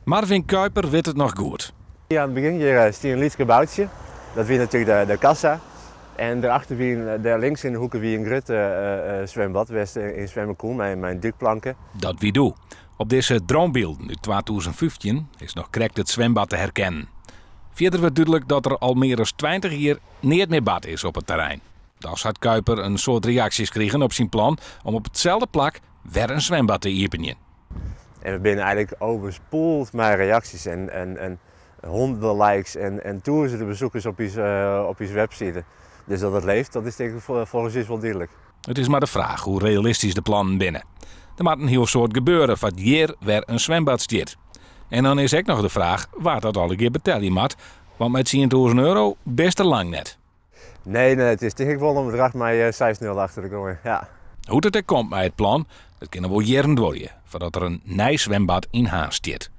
Marvin Kuiper wit it noch goed. Ja, oan it begjin hjir stie in lyts geboutsje. Dat wie natuerlik de kassa. En derachter wie, dêr links yn de hoeke wie in grut swimbad wêr'tst yn swimme koe mei in dúkplanke. Dat wie doe. Op dizze dronebylden út 2015 is noch krekt it swimbad te herkennen. Fierder wurdt dúdlik dat der al mear as 20 jier neat mear bard is op it terrein. Dochs hat Kuiper in soad reaksjes krigen op syn plan om op itselde plak wer in swimbad te iepenjen. En we binne eigentlik overspoeld mei reaksjes en honderden likes en tûzenen bezoekers op ús webside. Dus dat it leeft, dat is tink ik folgens ús wol dúdlik. It is mar de fraach hoe realistysk de plannen binne. Der moat in hiel soad gebeure foar't hjir wer in swimbad stiet. En dan is ek noch de fraach wa't dat allegear betelje moat, want mei €10,000 bist der lang net. Nee, it is tink ik wol in bedrach mei seis nullen achter de goaien, ja. Hoe't it ek komt mei it plan, it kin noch wol jierren duorje foardat der in nij swimbad yn Harns stiet.